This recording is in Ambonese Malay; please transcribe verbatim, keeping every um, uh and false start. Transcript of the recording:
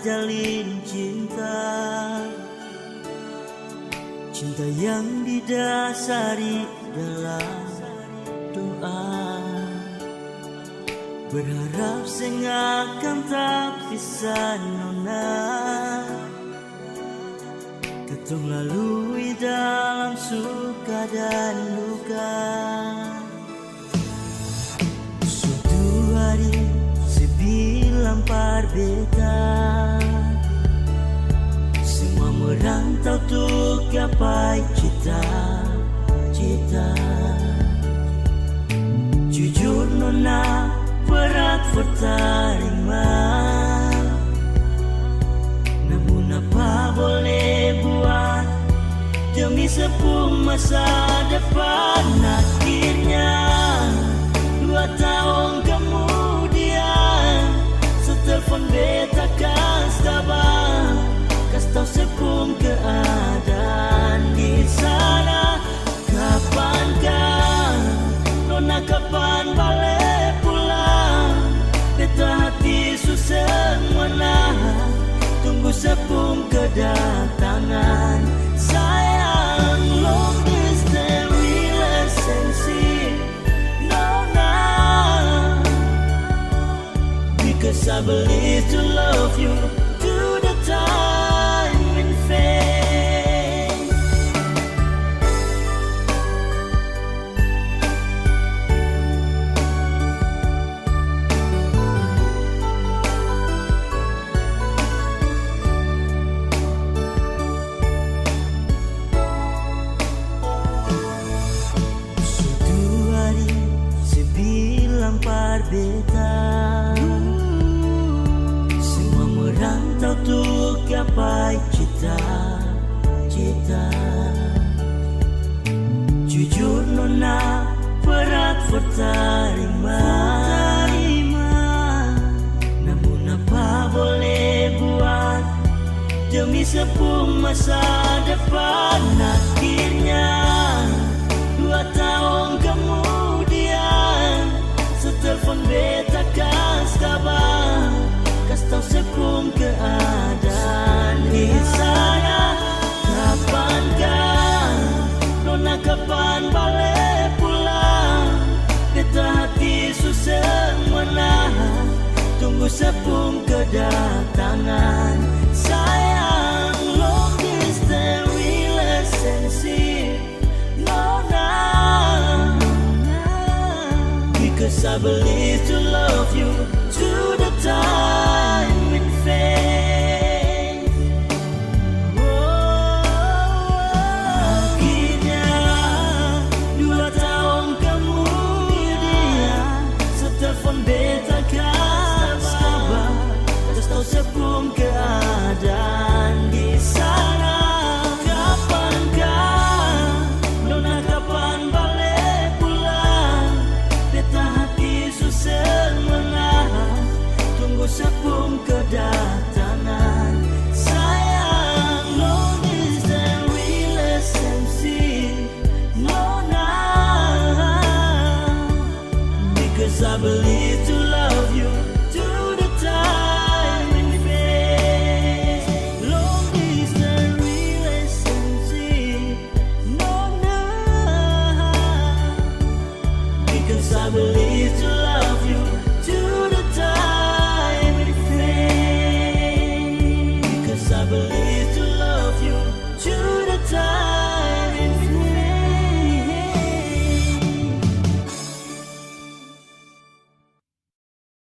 jalin cinta, cinta yang didasari dalam doa. Berharap seng akan tapisah nona. Katong lalui dalam suka dan duka. Suatu hari se bilang par beta, semua merantau tu gapai cita-cita. Jujur nona berat for tarima, namun apa boleh buat, demi se pung masa depan. Akhirnya dua tahun kemudian, se telfon beta kas kabar, kas tau se pung keadaan di sana. Kapan ka nona, kapan bale pulang? Beta hati su seng menahan, tunggu se pung kedatangan. Sayang, long distance relationship, nona. Because I believe to love you to the time in vain. Suatu hari se bilang par beta, semua merantau tu gapai cita-cita. Jujur nona berat for tarima, namun apa boleh buat, demi se pung masa depan. Akhirnya dua tahun kemudian, se telfon beta kas kabar, kas tau se pung keadaan di sana. Kapan ka nona, kapan bale pulang? Beta hati su seng menahan, tunggu se pung kedatangan. Sayang,